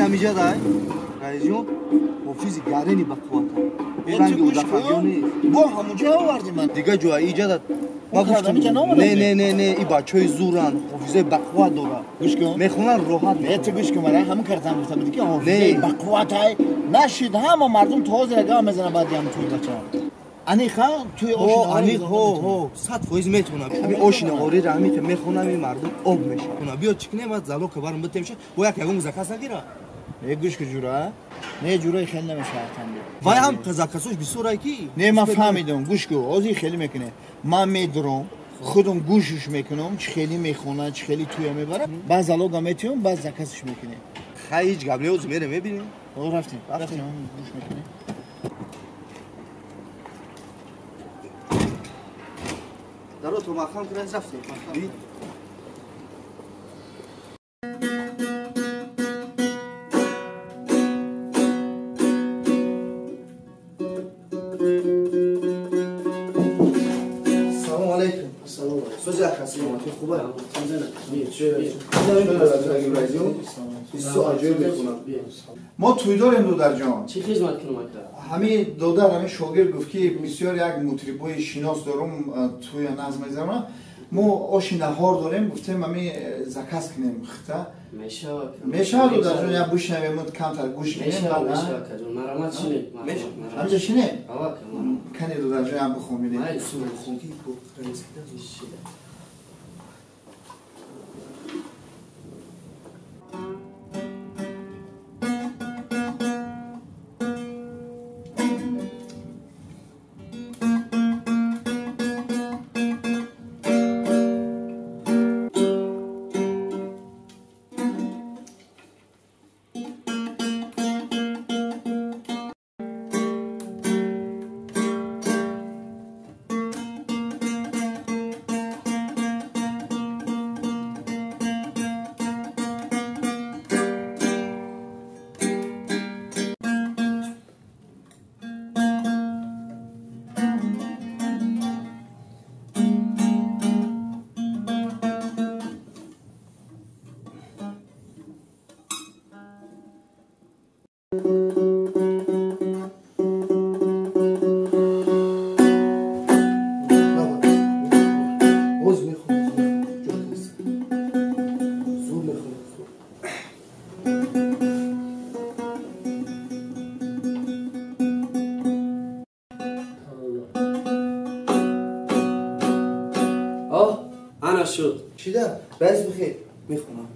Ҳамиҷа дай раисҷон ҳофизи гарени ба қуввата. Ранги удафагиё нест. Бо ҳамунҷа овардӣ ман. Дига ҷоя иҷа да ма гуфтам не не не не и бачаҳои зуранд, ҳофизаи бақувват дорад. Гӯш кун. Мехонанд роҳат. Не, ту гӯш кун мара, ҳамун картам гуфта будӣ ки ҳофизаи бақувватай нашид, ҳама мардум то ҳозир гап мезанад баъди ҳам туи бачаҳо. Аниқ ҳа? Туи оши аниқ ҳо ҳо 100% метавонам. Ҳамин оши наҳориро ҳамин ки мехонам ин мардум об мешавад. Биё чӣ кунем, ман залог барам битемша, бо як ягон заказ нагира. Не гӯш кун ҷура, не ҷураи хеле намешавад ҳам. Вай ҳам заказош бисёрай ки. Не ман фаҳмидам, гӯш кун, ҳозир хеле мекунем. Ман медурам, худам гӯшш мекунам, чӣ хеле мехонад, чӣ хеле туя мебарад, баъд залога метиҳам, баъд заказш мекунем. Хай ҳеҷ гап не, ҳозир мерем мебинем. Рафтем, рафтем, гӯш мекунем. Даро то махам кунед рафтем. Салом алейкум. Салом алейкум. Сози акасимати хуба. Мо туй дорем додарҷон. Чӣ хизмат кунам ака? Ҳамин додар, ҳамин шогирд гуфт ки бисёр як мутрибои шинос дорум, туя назм мезанам. Мо оши наҳор дорем, гуфтем ҳамин заказ кунем хита. Мешавад. Мешавад додарҷон, як бишнавем, камтар гӯш кунем. Мешавад акаҷон, марамат шинед. Ҳаминҷа шинем? Ава ака, марамат. Кани додарҷон як бихонем. Майли. Шуд. Чида? Раис бихер. Мехонам.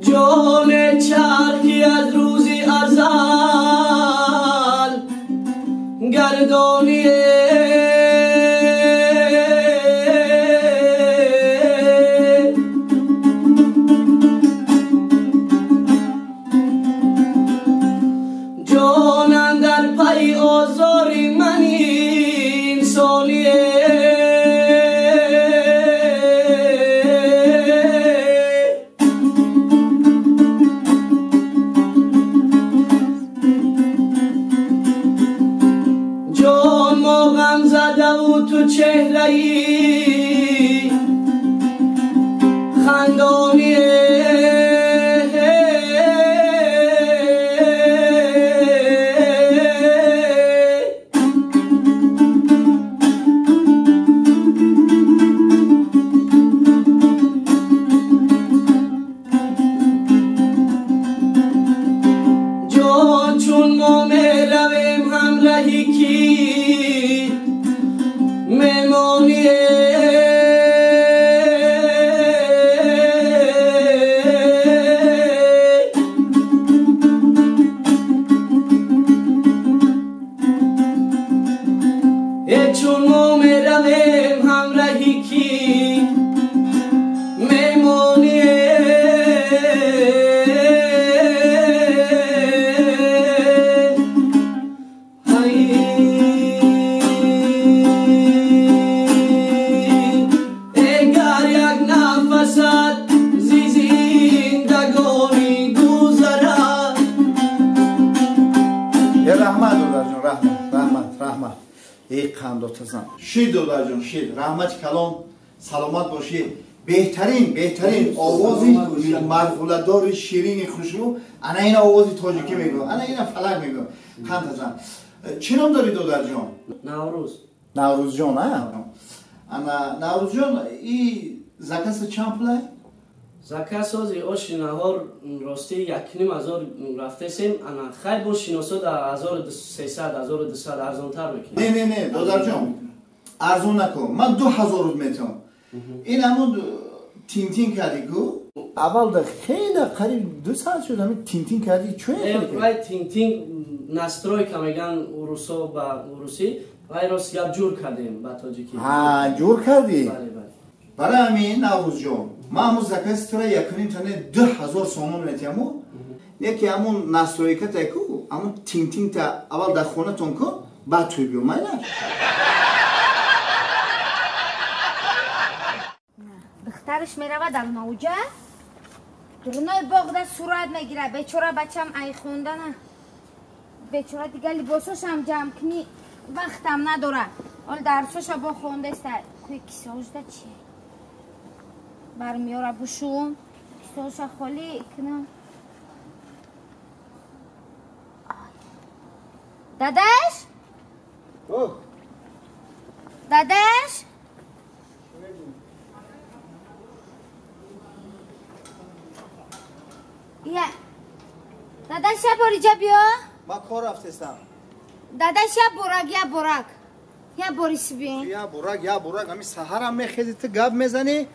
ҷон чархи аз рӯзи азал гардоние چهره‌ای خندانی جان چون ما می‌رویم همراهی کی میمانی چون ما میرویم همراهی کی میمانی های Эй қандотазан. Шид додарҷон, шид. Раҳмати калон, саломат бошӣ. Беҳтарин, беҳтарин овози марғуладори ширини хушрӯ. Ана ина овози тоҷикӣ мегӯ, ана ина фалак мегӯ. Қандтазан. Чӣ ном дорӣ додарҷон? Наврӯз. Наврӯзҷон, а? Ана Наврӯзҷон, и заказа чанд пулай? Заказ сози оши наҳор рости 1500 рафтесем, ана хай бо шиносо да 1300, 1200 арзонтар мекунем. Не, не, не, додарҷон, арзон накун. Ман 2000 руд метавам. Ин ҳамун тинтин кардӣ ку? Аввал да хеле қариб 2 соат шуд ҳамин тинтин кардӣ. Чӣ кардӣ? Вай тинтин настройка меган урусо ба урусӣ, вай рост гап ҷур кардем ба тоҷикӣ. Ҳа, ҷур кардӣ? Бале, бале. Барои ҳамин Наврӯзҷон, ман ҳамун закази тура 1.5 тане 2000 сомон метиҳаму. Яке ҳамун настройката ку, ҳамун тинтинта аввал дар хонатон кун, баъд туй биё, майла? Духтараш мерава дар навҷа, дурунои боғда сурат мегирад. Бечора бачам ай хондана. Бечора дигар либосошам ҷамъ кунӣ вақтам надора. Ол дарсоша бо хондаста. Куи кисоашда чи? Бармеёра бушум, кисоаша холӣ кунам. Дадаш? Дадаш? Я. Дадаш, я бор иҷа биё. Ман кор рафтестам. Дадаш, я борак, я борак. Я борис бин. Я борак, я борак. Ами саҳарам мехези ту гап мезанӣ,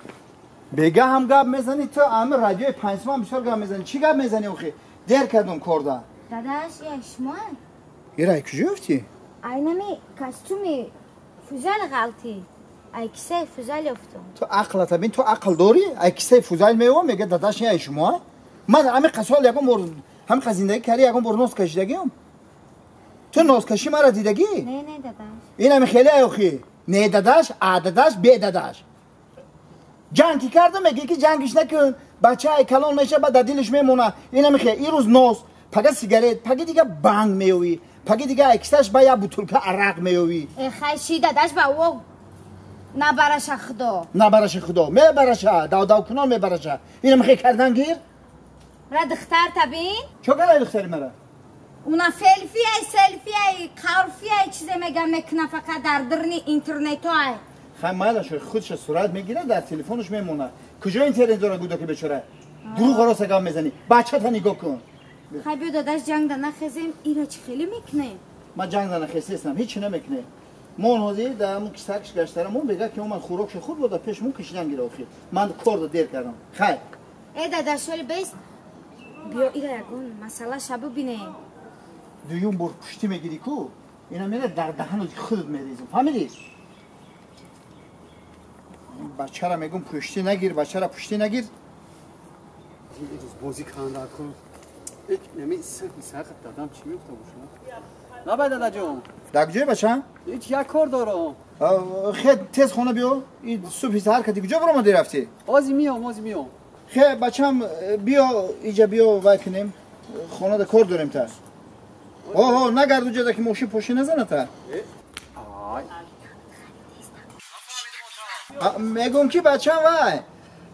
бега ҳам гап мезанӣ, ту ами радиои панҷсумам бисёр гап мезанӣ. Чӣ гап мезанӣ охи? Дер кардум корда. Дадаш, я шумо? Ира, куҷо ёфтӣ? Айнами костюми Фузайл ғалтӣ. Ай кисаи Фузайл ёфтум. Ту ақлата бин, ту ақл дорӣ? Ай кисаи Фузайл меёвам, мега дадаш я шумо? Ман ҳамин қасол ягон бор ҳамин қас зиндагӣ кардӣ, ягон бор нос кашидагиам? Ту носкашӣ мара дидагӣ? Не, не, дадаш. Ин ҳами хеле охи. Не дадаш, а дадаш, бе дадаш. Ҷанг ки кардам, мегӣ ки ҷангиш накун, бача ай калон меша, баъд дар дилиш мемона. Ин ҳами хеле. Ин рӯз нос, пага сигарет, паги дига банг меёвӣ, паги дига ай кисаш ба як бутулка арақ меёвӣ. Э, хай ши дадаш ба о набараша худо. Набараша худо, мебараша, давдавкунон мебараша. Ин ҳами хеле кардан гир? Ра духтар табин? Чо кардай духтари мара? Уна селфи ай, селфи ай, қарфи ай чизе мегам мекуна фақат дар дурни интернето ай. Хай майла шо худша сурат мегирад, дар телефонаш мемона. Куҷо интернет дора гудаки бечора? Дурӯғ роста гап мезанӣ. Бачата нигоҳ кун. Хай биё дадаш ҷанг да нахезем, ира чӣ хеле мекунем? Ман ҷанг да нахестестам, ҳеч намекунем. Мо ҳозир дар ҳамун кисакш гаштара мон бега ки ман хӯрокшо хӯрд бода пеш мон кашидан гира охир. Ман кор да дер кардам. Хай. Э дадаш ҳоли бест. Биё ира ягон масъала ша бибинем. Дуюм бор пуштӣ мегирӣ ку, ина мера дар даҳану худат мерезам. Фаҳмидӣ? Бачара мегум пуштӣ нагир, бачара пуштӣ нагир. Бозӣ канда кун. Нами сахт дадам чӣ мегуфта бошам? Набай дадаҷон. Дар куҷое бача? Ҳеч як кор дорам. Хе тез хона биё. И субҳи саҳар кади куҷо баромадӣ рафтӣ? Ози миём, ози миём. Хе бачам биё иҷа биё вай кунем. Хонада кор дорем та. Оҳо, нагард уҷада ки мошин поши назана та. Мегум ки бачам вай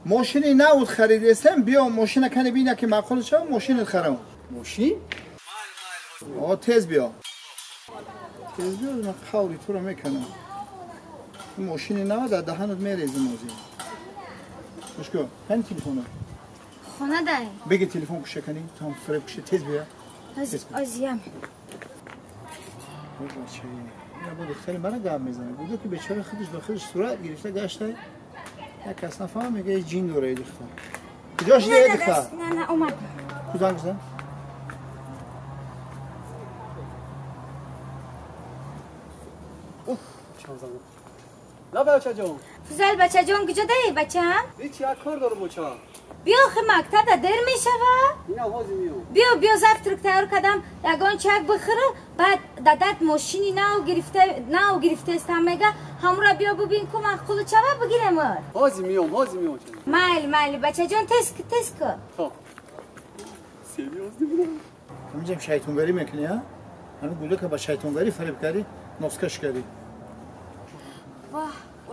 мошини навуд харидестем, биё мошина кане бина ки маъқул шава, мошинат харам. Мошин? О, тез биё. Тез биё, ман қаври туро мекунам. Мошини нав дар даҳанат мерезем озӣ. Гӯш кун, кани телефоно? Хона дай. Беги телефон куша кани, там фиреб куша, тез биё. Озиям. Бо духтари мара гап мезанад. Гуфта ки бечора худаш ба худаш сурат гирифта гашта. Як кас нафаҳм мега ҷин дора эй духтар. Куҷо шуда эй духтар? Не, не, омад. Ку занг зад? Лабай бачаҷон. Фузайл бачаҷон куҷо даи бачам? Ҳеч як кор дорам бача. Биё хи мактабда дер мешава? Ина ҳозир миём. Биё, биё завтрак тайёр кардам, ягон чак бихӯр, баъд дадат мошини нав гирифтаестам мега, ҳамура биё бубин ку маъқулу чава бигирем. Ҳозир миём, ҳозир миём. Майли, майли бачаҷон, тез ку, тез ку. Хоб. Серьёзно будам. Ҳаминҷам шайтонгарӣ мекунӣ, а? Ҳамин гудака ба шайтонгарӣ фареб кардӣ, носкаш кардӣ.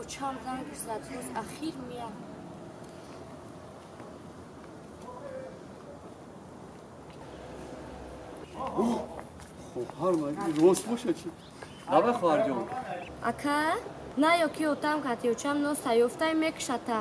Очам занг зад, рӯз ахир мия. Хоҳар ман рост боша чи? Давай хоҳарҷон. Ака, на ё ки отам кати очам носта ёфтай мекушата.